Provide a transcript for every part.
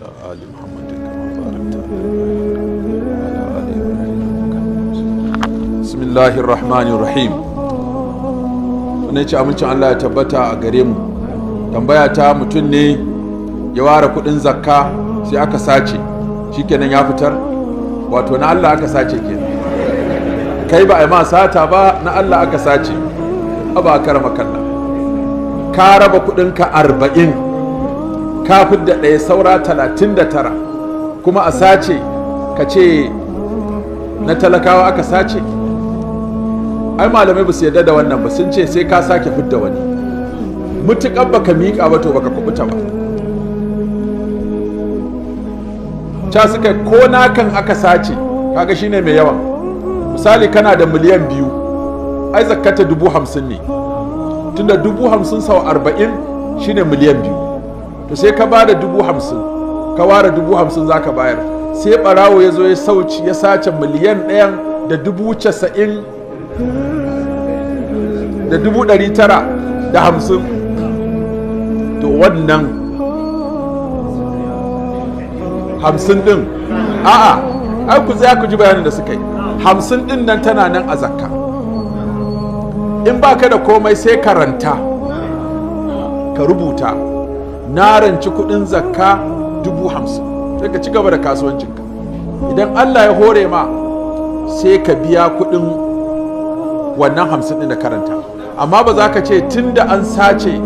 وعلى آل محمد كما باركت على إبراهيم وعلى آل إبراهيم إنك حميد مجيد. بسم الله الرحمن الرحيم. Wannan ce, amincin Allah ya tabbata a gare mu. Tambaya ta, mutum ne ya ware kudin zakka sai aka sace, shikenan ya fitar? Wato na Allah aka sace kenan. Kai ba a yi ma sata ba, na Allah aka sace. Aba karama kalla, ka raba kudinka 40, ka fidda ɗaya, saura 39, kuma a sace, ka ce na talakawa aka sace? Ai malamai ba su yarda da wannan ba, sun ce sai ka sake fidda wani. Mutuƙar baka miƙa ba, to baka kubuta ba. Ca suka ko nakan aka sace, kaga shine mai yawan. Misali, kana da miliyan 2, ai zakkata 50,000 ne, tunda 50,000 sau 40 shine miliyan 2. To sai ka bada 50,000, ka ware 50,000 za ka bayar, sai barawo ya zo ya sauci ya sace miliyan ɗayan da dubu casa'in da dubu ɗari tara da hamsin. To wannan 50 ɗin, a'a, ai ku tsaya ku ji bayanin da suka yi. 50 ɗin nan tana nan a zakka. In ba ka da komai, sai karanta, ka rubuta, "Na ranci kudin zakka 50,000," sai ka ci gaba da kasuwancinka. Idan Allah ya hore ma, sai ka biya kudin wannan 50 ɗin da karanta. Amma ba za ka ce tun da an sace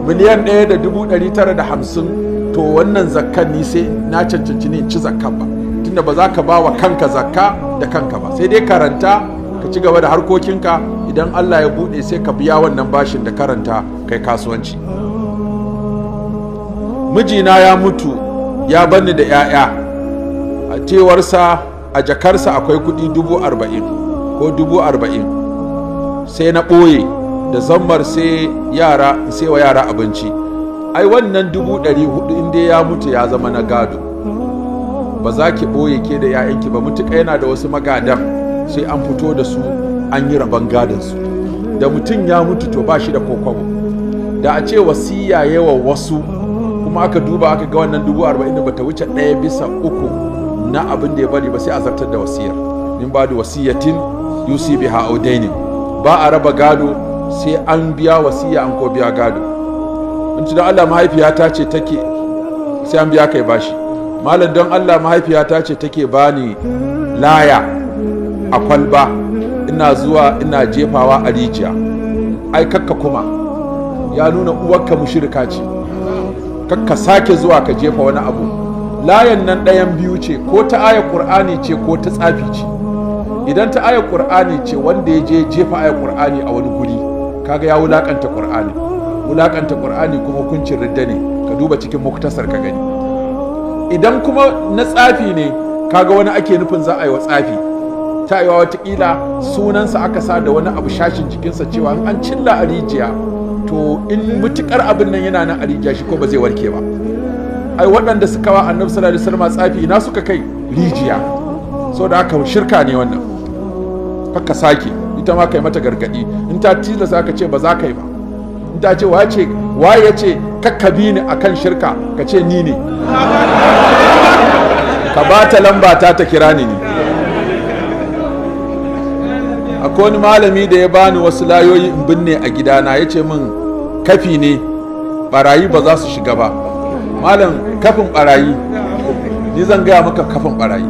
1,950,000, to wannan zakkan ni sai na cancanci ne in ci zakkan ba, tunda ba za ka ba wa kanka zakka da kanka ba. Sai dai karanta, ka ci gaba da harkokinka. Idan Allah ya buɗe, sai ka biya wannan bashin da karanta, kai kasuwanci. Mijina ya mutu ya bani da 'ya'ya. A cewarsa a jakarsa akwai kuɗi 40,000 ko 40,000, sai na ɓoye da zammar sai yara sai wa yara abinci. Ai wannan 400,000, inda ya mutu ya zama na gado, ba za ki ɓoye ke da 'ya'yanki ba. Mutuka yana da wasu magadan, sai an fito da su an yi rabon gadon su. Da mutum ya mutu, to ba shi da kokwabo. Da a ce wasiya yawa wasu, kuma aka duba aka ga wannan 40,000 da bata wuce 1/3 na abin da ya bari ba, sai a zartar da wasiyar. Min ba da wasiyatin yusi biha aw dainin. Ba a raba gado sai an biya wasiya, an ko biya gado. In ci don Allah mahaifiyata ce take, sai an biya kai bashi. Malam, don Allah, mahaifiyata ce take bani laya a kwalba, ina zuwa ina jefawa a rijiya. Ai kakka kuma, ya nuna uwarka mushrika ce. Kakka sake zuwa ka jefa wani abu. Layan nan ɗayan biyu ce: ko ta ayar Qur'ani ce, ko ta tsafi ce. Idan ta ayar Qur'ani ce, wanda ya je jefa ayar Qur'ani a wani guri, kaga ya wulakanta Qur'ani. Wulakanta Qur'ani kuma hukuncin ridda ne, ka duba cikin Muktasar ka gani. Idan kuma na tsafi ne, kaga wani ake nufin za a yi wa tsafi, ta yiwa watakila sunansa aka sa da wani abu shashin jikinsa, cewa in an cilla a rijiya, to in mutukar abin nan yana nan a rijiya, shi ko ba zai warke ba. Ai waɗanda suka wa Annabi sallallahu alaihi wasallam tsafi, ina suka kai? Rijiya. So da haka shirka ne wannan, kakka sake. Ita ma kai mata gargadi. In ta tilasta, ka ce ba za ka yi ba. In ta ce, "Wace waye ya ce kakka bi ni akan shirka?" ka ce, "Ni ne." Ka ba ta lamba ta, ta kira ni. Ni akwai wani malami da ya bani wasu layoyi in binne a gidana, ya ce min kafi ne, barayi ba za su shiga ba. Malam, kafin barayi, ni zan gaya maka kafin barayi.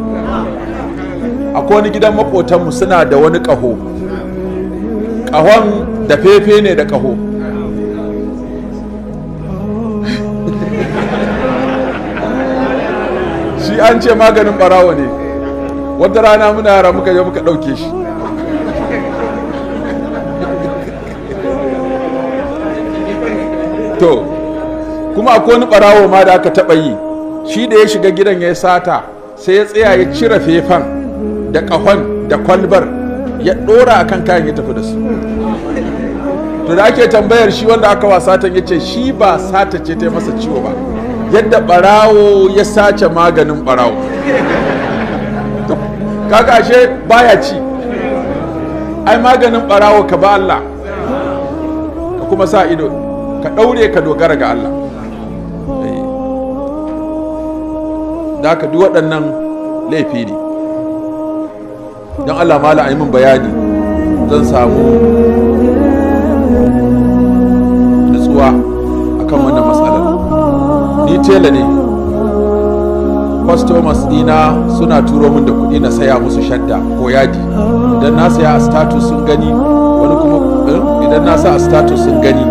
Akwai wani gidan makotanmu, suna da wani ƙaho. Ƙahon da fefe ne da ƙaho. Shi an ce maganin barawo ne. Wata rana muna yara muka je muka ɗauke shi. To kuma akwai wani barawo ma da aka taɓa yi, shi da ya shiga gidan ya sata, sai ya tsaya ya cire fefan da ƙahon da kwalbar, ya ɗora a kan kayan, ya tafi da su. To da ake tambayar shi wanda aka wa satan, ya ce shi ba sata ce ta masa ciwo ba, yadda barawo ya sace maganin barawo. Kaga ashe baya ci. Ai maganin barawo, ka ba Allah, ka kuma sa ido, ka ɗaure, ka dogara ga Allah. Da haka duk waɗannan laifi ne. Don Allah mala a yi min bayani, zan samu nutsuwa akan wannan matsalar. Ni tela ne, customers dina suna turo min da kuɗi na saya musu shadda ko yadi. Idan na saya a status sun gani, wani kuma idan na sa a status sun gani,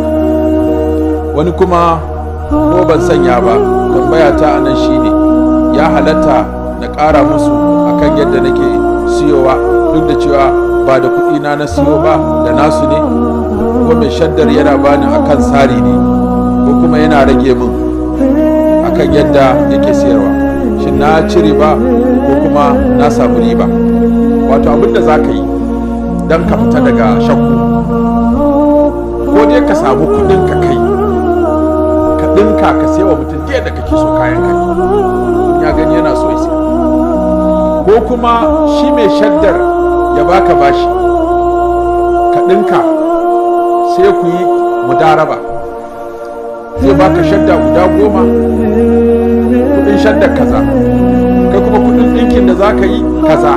wani kuma ko ban sanya ba. Tambaya ta anan shine, ya halatta na ƙara musu akan yadda nake siyowa, duk da cewa ba da kuɗi na na siyo ba, da nasu ne? Ko mai shaddar yana bani akan sari ne, ko kuma yana rage min akan yadda yake siyarwa? Shin na ci riba ko kuma na samu riba? Wato abin da za ka yi don ka fita daga shakku, ko dai ka samu kuɗin ka kai ka ɗinka ka wa mutum da kake so kayan ka, ya gani yana so ya siya, ko kuma shi mai shaddar ya baka bashi ka ɗinka, sai ku yi mudaraba. Zai baka shadda guda 10, kudin shaddar kaza, kai kuma kudin ɗinkin da za ka yi kaza,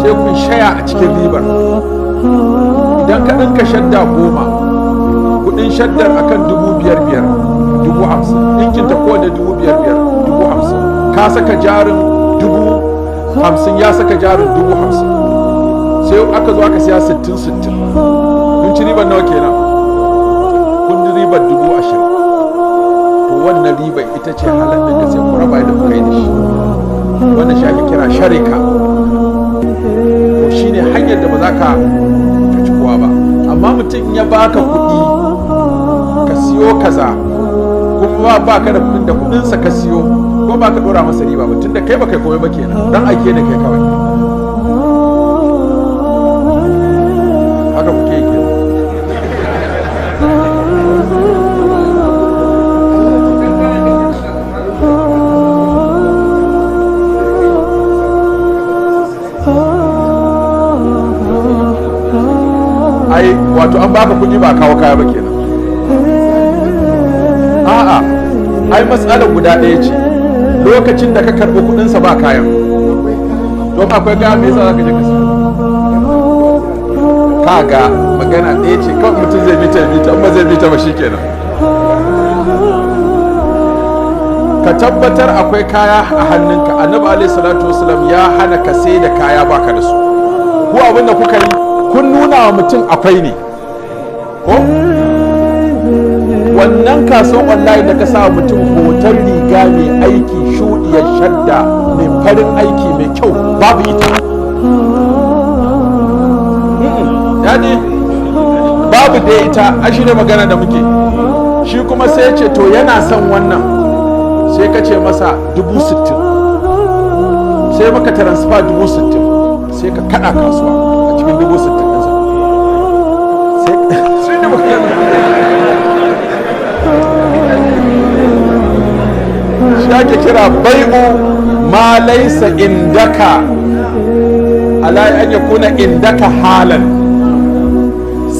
sai kun shaya a cikin ribar. Idan ka ɗinka shadda 10, kudin shaddar akan 5,000 5, 50,000, ɗinkin ta kowane 5,000 5, 50,000. Ka saka jarin 50,000, ya saka jarin 50,000, sai aka zo aka siya 60 60. Kun ci ribar nawa kenan? Kun ci ribar 20,000. To wannan ribar ita ce halal ɗin da sai ku raba da kuka yi da shi. Wannan shi ake kira sharika. To shine hanyar da ba za ka cuci kowa ba. Amma mutum ya baka kuɗi ka siyo kaza, kuma ba ka da kuɗin, da kuɗinsa ka siyo, ko ba ka ɗora masa riba ba, tunda kai ba kai komai ba kenan, dan aike ne kai kawai. Haka kuke yi kenan. Ai wato an baka kuɗi ba kawo kaya ba kenan. A'a, ai matsalar guda ɗaya ce: lokacin da ka karɓi kuɗinsa ba kayan. Don akwai kaya, me yasa zaka je ka siyo? Kaga magana ɗaya ce kawai, mutum zai bita bita, in ba zai bita ba shikenan. Ka tabbatar akwai kaya a hannunka. Annabi alaihi salatu wasalam ya hana ka sai da kaya baka da su. Ko abin da kuka yi, kun nuna wa mutum akwai ne. Ko wannan kasuwan online da ka sa mutum hoton riga mai aiki, shuɗiyar shadda mai farin aiki mai kyau, babu ita ya ne, babu da ita. A shi ne magana da muke. Shi kuma sai ya ce to yana son wannan, sai ka ce masa 60,000, sai maka transfer 60,000, sai ka kada kasuwa a cikin 60,000 ɗinsa. Sai ne magana shi ake kira bai'u ma laisa indaka ala an yakuna indaka halan.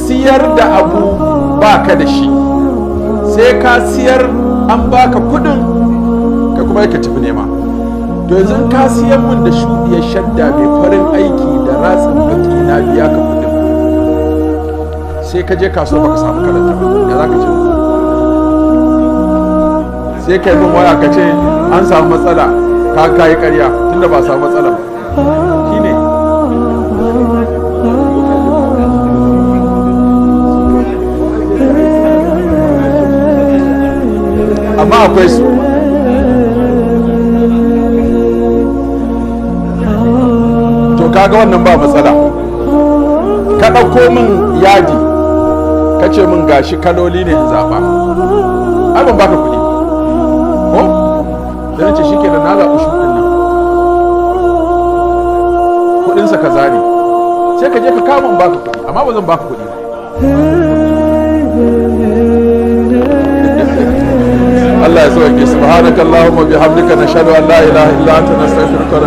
Siyar da abu baka da shi, sai ka siyar an baka kudin, kai kuma ka tafi nema. To yanzu ka siyan mun da shuɗiyar shadda mai farin aiki da ratsin baki, na biya ka kudin, sai ka je kasuwa baka samu kalanta ba, ya za ka ce? Sai kai min waya ka ce an samu matsala. Ka kayi karya, tunda ba samu matsala ba. Shine amma akwai su. To kaga wannan ba matsala. Ka ɗauko min yadi, ka ce min gashi kaloli ne in zaɓa, ai ban baka kuɗi ko da nace shikenan na zaɓi shuɗin nan, kuɗinsa kaza ne, sai ka je ka kama in baka kuɗi, amma ba zan baka kuɗi ba. Allah ya sauke. Subhanakallahumma bihamdika, nashhadu an la ilaha illa anta, nastaghfiruka.